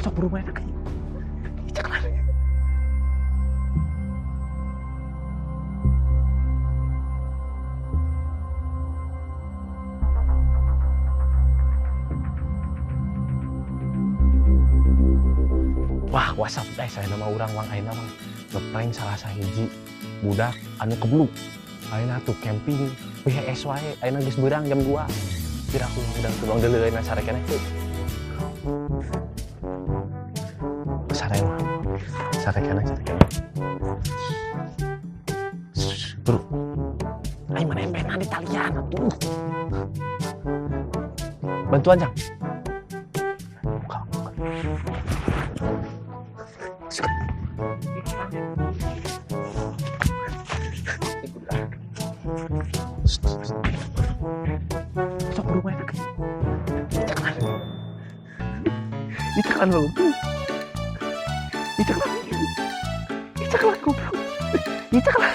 Sok buru main. Ceklan. Wah, WhatsApp guys, saya nama urang wang ayeuna mah ngeprank salah sahiji budak anu kebluk. Ayeuna tuh camping WHS wae, ayeuna geus beurang jam 2. Kira aku udah tuang deuleu ayeuna sare keneh tuh. Sare mah. Sare keneh, sare keneh. Bro. Aing mana empenan di talian atuh. Bantuan, Jang. Buka, buka. Sok buru main. Ceklan. Diceklan lu. Diceklan. Diceklan goblok. Diceklan.